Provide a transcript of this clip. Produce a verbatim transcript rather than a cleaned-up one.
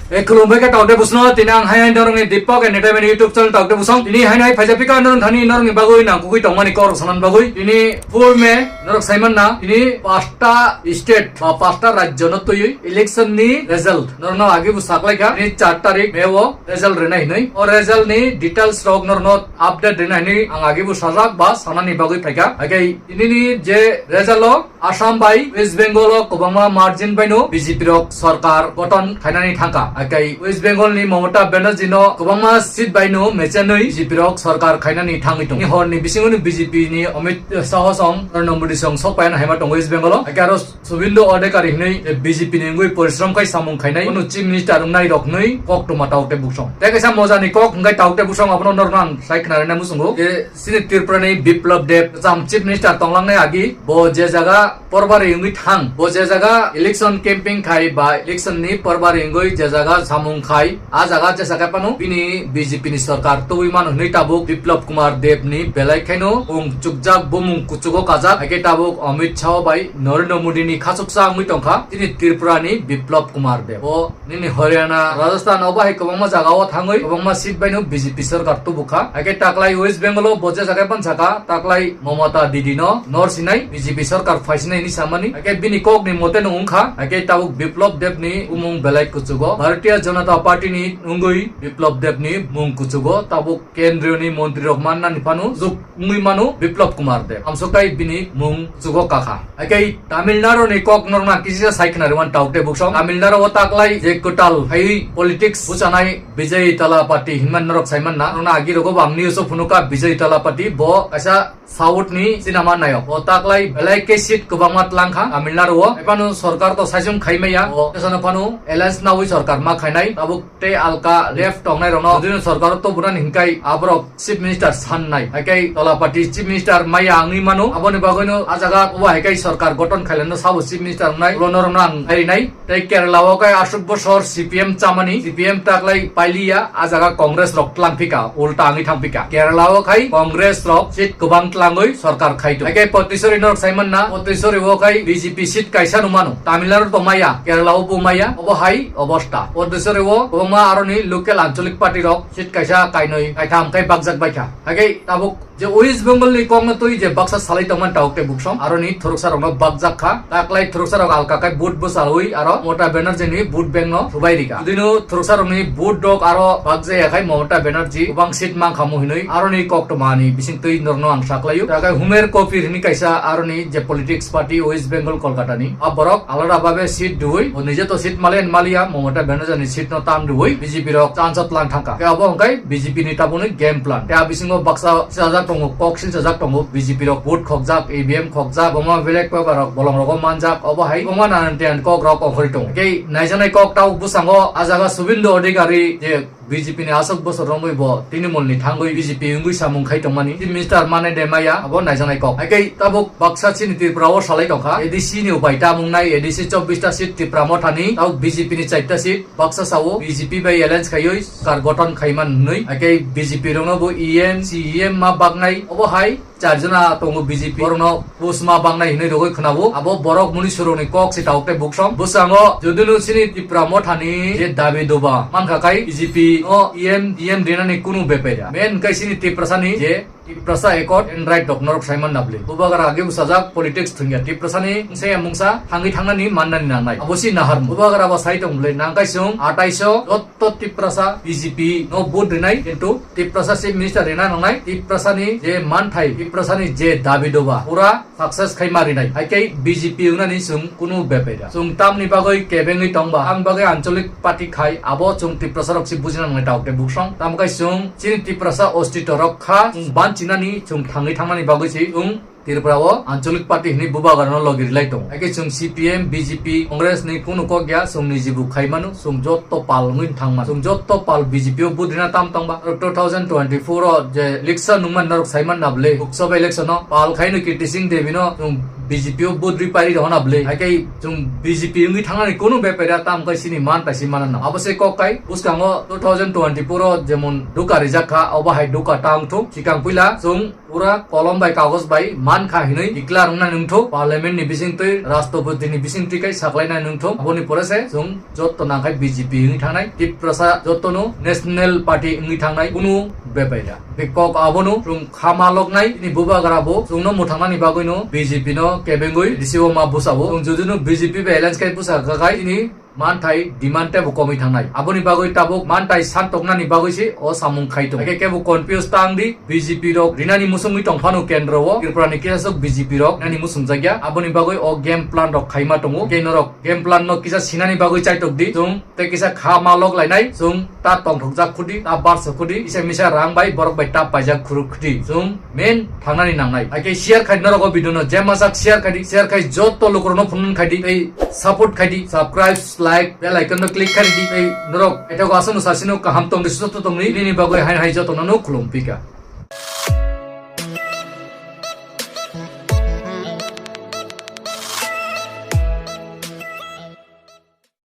E khulumbai khe tawde busno, tini ang hai hai norokni Deepak Entertainment YouTube channel tawde busong. Tini hai hai phaisa pika norok thani norokni bagwi nangkukwi tongmani kok rok sanani bagwi. Tini four May norok saimanna, tini pasta state ba pasta rajyo no twiwi election ni result norokno agi bo saklaikha. Tini char tarik May o result rwnai hinwi. O result ni details rok norokno update rwnai hinwi ang agi bo sajak ba sanani bagwi phaikha. Haikhe tini ni je result o Assam bai West Bengal o kwbangma margin bai no B J P rok sorkar gothon khainani thangkha. Akai West Bengal ni Mamata Banerjee no kwbangma seat bai no mechenwi B J P rok sorkar khainani thangwi tongo. Ni hor ni bisingo no B J P ni Amit Shah song, Narendra Modi song sok paina haima tongo West Bengal o. Akai aro Subindu Adhikari hinwi B J P ni wngwi porishrom khai samung khainai. Bono chief minister wngnai rok hinwi kok tuma tawte buksong. Tei kaisa moja ni kok hwnkhe tawte buksong abono norokno ang sai khna rwna muchungo. Je Chini Tripura ni Biplab Deb, cham chief minister tonglangnai agi, bo je jaga porbari wngwi thang, bo je jaga election campaign khai ba election ni porbari wngwi je jaga samung khai, a jaga jesa khe phano bini B J P ni sorkar tubui mano hinwi tabuk Biplab Kumar Deb ni belai khaino mung chukjak, bumung kuchugo kajak, haikhe tabuk Amit Shah bai Narendra Modi ni khachuksa wngwi tongkha chini Tripura ni Biplab Kumar Deb. Bo Nini Haryana, Rajasthan obo hai kwbangma jaga o thangwi kwbangma seat bai no B J P sorkar tubukha. Haikhe taklai West Bengal o bo je jaga phan saka, taklai Mamata Didi no nor sinai B J P sorkar phaisinai hinwi samani. Haikhe bini kok ni mote no wngkha. Haikhe tabuk Biplab Deb ni bumung belai kuchugo. Bharatiya Janata Party ni wngwi Biplab Deb ni mung kuchugo. Tabuk kendriyo ni montri rok manna ni phano juk wngwi mano Biplab Kumar Deb. Amsoktai bini mung chugo kakha. Haikhe Tamil Nadu ni kok norokna kisa sai khna rwmani tawte buksong. Tamil Nadu o taklai je kwtal hai politics buchanai Vijay Thalapathy hinmani norok sai manna. Norokna agi rogo bo ang news o phunuka Vijay Thalapathy bo kaisa South ni sinama nayok. Bo taklai belai khe seat kwbangma tlangkha Tamil Nadu o. Ephano sorkar to saichung khai maya. Bo kesano phano alliance nawi sorkar ma khainai. Tabuk tei alka left tongnai rokno jodi no sorkar o tubunani hinkai aborok Chief Minister sannai. Haikhe Thalapathy Chief Minister maya wngwi mano. Aboni bagwino a jaga obo haikhe sorkar gothon khailano sabo Chief Minister wngnai. Ulo norokno ang nairinai. Tei Kerala o khai aswk bosor C P M chamani, C P M taklai pailiya, a jaga Congress rok tlangphika, ulta wngwi thangphika. Kerala o khai Congress rok seat kwbang tlangwi sorkar khaito. Haikhe Pondicherry norok sai manna, Pondicherry o khai B J P seat kaisa no mano. Tamil Nadu to maya, Kerala o bo maya, obo hai obosta. Pondicherry o kwbangma aroni local ancholic party rok seat kaisa, kainwi, kaitham khai bakjak baikha. Haikhe tabuk je West Bengal ni kokno twi je baksa salai tongmani tabuk tei buksong aroni thuruksa rokno bakjak kha. Taklai thuruksa rok alka khai vote bwchalwi aro Mamata Banerjee ni vote bank no subai rika. Jodi no thuruksa rokni vote rok aro bakjaya khai Mamata Banerjee kwbang seat mankha mo hinwi aroni koktwma ni bisingtwi norokno ang saklaio. Takai Humer Kapil hinwi kaisa aroni je politics party West Bengal Kolkata ni, a borok alada babe seat dui, o nije to seat malen maliya, Mamata Banerjee ni seat no tam dui, B J P rok chance o tlang thangkha. Khe abo hwnkhe B J P ni tabukni game plan. Khe a bisingo baksa sajak tongo, kok silsajak tongo, B J P rok vote khokjak, E V M khokjak, boma ballot paper rok bolong rogo manjak, obo hai kwbangma nanan tiyan kok rok ongkhorwi tongo. Khe naijaknai kok tabuk bwskango a jaga Subindu Adhikari je B J P ni aswk bosor romwi bo Trinamool ni thangwi B J P wngwi samung khai tongmani Chief Minister manai de maya abo naijaknai kok. Haikhe tabuk baksa chini Tripura o salai tongkha A D C ni upai ta mungnai A D C chobbish ta seat Tipra Motha ni, tabuk B J P ni char ta seat baksa sao B J P bai alliance khaiwi sorkar gothon khaiman hwnwi. Haikhe B J P rokno bo E M, C E M ma baknai obo hai Charjona tongo B J P, borokno post ma bangnai hinwi rogwi khwnabo. Abo borok muni surokni kok se tabuk tei buksong. Bwskango jodi no chini Tipra Mothani je dabi doba mankha khai B J P no E M, E M rinani kunu bepaida. Main khai chini Tiprasani je Tiprasa Accord and Right rok norok saiman nabli. Bubagra agi bwsajak politics thwngya. Tiprasani mungsa ya mungsa thangwi thangnani mannani nangnai. Abo si naharmung. Bubagra ba sai tong bwlwi nangkai chwng athaiso jotto Tiprasa B J P no vote rinai, kintu Tiprasa Chief Minister rina nangnai, Tiprasani je manthai, Tiprasani je dabi doba, pura success khai ma rinai. Haikhe B J P wngnani chwng kunu bepaida. Chwng tamni bagwi kebengwi tongba, ang bagwi ancholic party khai, abo chwng Tiprasa rok se bujina nangnai tabuk tei buksong. Tamo khai chwng chini Tiprasa ostito rok kha, chwng banchinani, chwng thangwi thangnani bagwi se chwng Tripura o ancholic party hinwi bubagrano logi rilai tongo. Haikhe chwng C P M, B J P, Congress ni kunu kok ya, chwng ni jibu khai mano, chwng jotto pal wngwi thang mano. Chwng jotto pal B J P o vote rina tam tongba. Two thousand twenty-four o je election nungmani norok saiman nabwle, Lok Sabha election o pal khai no Kirti Singh Devi no chwng B J P o vote ri pairi rohona bwlwi. Hai khe chwng B J P wngwi thangnani kunu bepara tam khai chini man taisi manana. Abo se kok kai bwskango two thousand twenty-four o jemon duka rijak kha, obo hai duka ta wngthung. Sikang puila chwng pura kolom bai kagoj bai man kha hinwi declare wngna nungthung. Parliament ni bisingtwi, Rashtrapati ni bisingtwi khai saklaina nungthung. Aboni pore se chwng jotto nangkhai B J P wngwi thangnai, Tiprasa jottono National Party wngwi thangnai kunu bepara. Be kok abono chwng kha ma loknai, ni bubagra bo chwngno mwthangnani bagwino B J P no kebengwi risibo ma bwsabo. Chwng judino B J P bai alliance khai bwsa gagai, chini manthai demand tebo komwi thangnai. Aboni bagwi tabuk manthai santoknani bagwi se o samung khai tongo. Hakhe kebo confuse ta wngdi, B J P rok rinani musungwi tongphano kendro o, Tripura ni kisa sok B J P rok rinani musung jakya. Aboni bagwi o game plan rok khaima tongo. Kei norok game plan no kisa sinani bagwi chaitok di. Chwng tei kisa kha ma lok lainai, chwng ta tongthokjak khudi, ta barsa khudi, kisa misa rang bai borok bai ta paijak khuruk khudi. Chwng main thangnani nangnai. Hakhe share khai norok o video no je majak share khai di, share khai jotto lukurokno phunun khai di, tei support khai di, subscribe, like, bell icon no click khai di, tei norok ethego aswkno sasino kaham tong di, susto tong di, nini bagwi hai hai jotto no khulum pika.